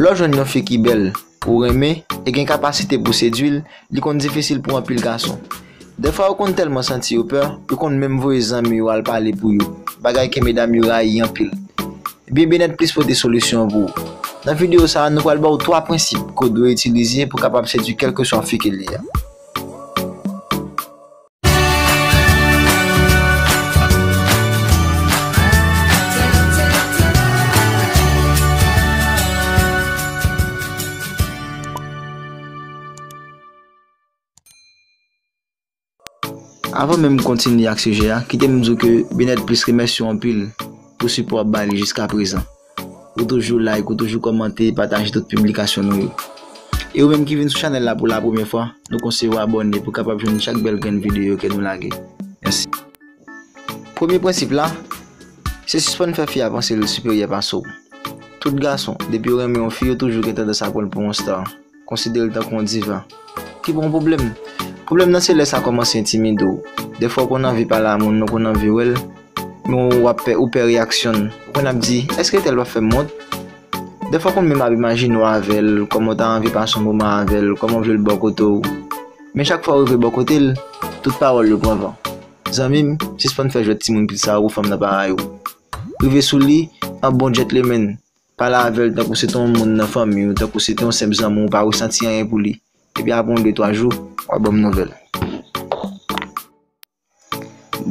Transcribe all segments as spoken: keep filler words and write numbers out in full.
Lè w jwenn yon fi ki bèl, ou renmen, e gen kapasite pou sedui l, li konn difisil pou anpil gason. Dèfwa, yo konn tèlman santi yo pè, yo konn menm voye zanmi yo al pale pou yo, bagay ke medam yo rayi anpil. Ebyen, Bnèt Plis pote solisyon an pou ou. Nan videyo sa a, nou pral ba w twa prensip ke w dwe itilize pou w kapab sedui kèlkeswa fi ke l ye a. Avan menm m kontinye ak sijè a, kite m di w ke Bnèt Plis remèsye w anpil pou sipò w ap ba li jiskaprezan. Ou toujou like, ou toujou kòmante, pataje tout piblikasyon nou yo. E ou menm ki vin sou chanèl la pou la premyè fwa, nou konseye w abòne pou w kapab jwenn chak bèl grenn videyo ke nou lage. Mèsi. Premye prensip la, se sispann fè fi a panse l siperyè pase w. Tout gason, depi yo renmen yon fi, yo toujou gen tandans a pran l pou yon star, konsidere l tankou yon diva. Ki pa yon pwoblèm. Pwoblèm nan se lè sa kòmanse entimide w. Dèfwa w konn anvi pale a moun nan, w konn anvi wè l, men w ap pè, ou pè reyaksyon l. Ou konn ap di, "Èske tèl p ap fè m wont?" Dèfwa w konn menm ap imajine w avè l, kòman w ta anvi pase yon moman avè l, kòman w vle l bò kote w. Men chak fwa w rive bò kote l, tout pawòl yo pran van. Zanmi m, sispann fè jwèt timoun pitit sa yo pou fanm nan pa rayi w. Rive sou li an bon gentleman. Pale avè l tankou se te yon moun nan fanmi w, tankou se te yon senp zanmi w, ou pa resanti anyen pou li. Epi apre yon de twa jou, w ap ban m nouvèl.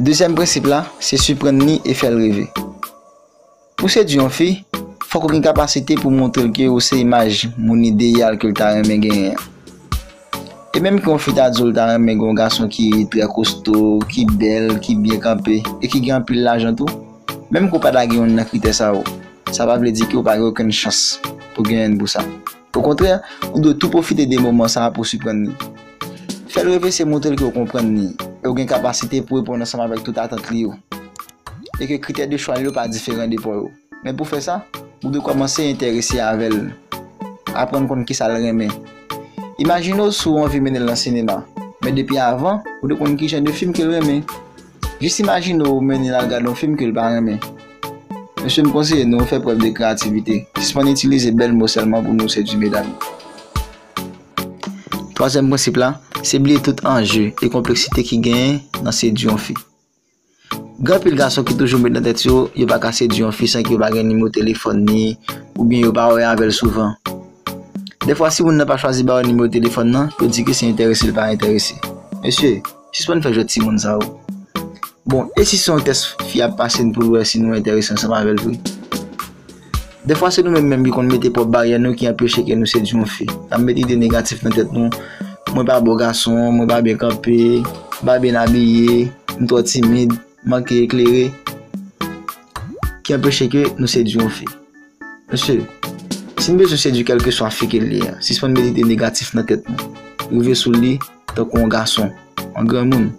Dezyèm prensip la, se siprann li e fè l reve. Pou sedui yon fi, fòk ou gen kapasite pou montre l ke ou se imaj moun ideyal ke l ta renmen genyen an. E menm ke yon fi ta di w l ta renmen gen yon gason ki trè kosto, ki bèl, ki byen kanpe, e ki gen anpil lajan tou, menm ke w pa ta gen youn nan kritè sa yo, sa pa vle di ke w pa gen okenn chans pou gen youn pou sa. Okontrè, ou dwe tou pwofite de moman sa a pou w siprann li. Fè l reve se montre l ke w konprann li, e w gen kapasite pou reponn ansanm avèk tout atant li yo. E ke kritè de chwa l yo pa diferan de pa w yo. Men pou fè sa, ou dwe kòmanse enterese avè l. Aprann konn kisa l renmen. Imajine w si w anvi mennen l nan sinema. Men depi avan, ou dwe konn ki jan de fim ke l renmen. Jis imajine w mennen l al gade yon fim ke l pa renmen. Mesye, m konseye nou fè prèv de kreyativite. Sispann itilize bèl mo sèlman pou nou sedui medam yo. Twazyèm prensip la, se bliye tout anje e konpleksite ki genyen nan sedui yon fi. Gen anpil gason ki toujou met nan tèt yo, yo pa ka sedui yon fi san ke yo pa gen nimewo telefòn li, oubyen yo pa wè avè l souvan. Dèfwa, si moun nan pa chwazi ba yo nimewo telefòn nan, yo di ke se enterese l pa enterese. Mesye, sispann fè jwèt timoun sa yo. Bon, e si se yon tès fi ap pase n pou l wè si nou enterese ansanm avè l vre? Dèfwa, se nou menm menm ki konn mete pwòp baryè nou ki anpeche ke nou sedui yon fi. N ap met ide negatif nan tèt nou. Mwen pa bo gason, mwen pa byen kanpe, m pa byen abiye, m twò timid, manke eklere. Ki anpeche ke nou sedui yon fi. Mesye, si n bezwen sedui kèlkeswa fi ke l ye a, sispann met ide negatif nan tèt nou. Rive sou li tankou yon gason, yon granmoun.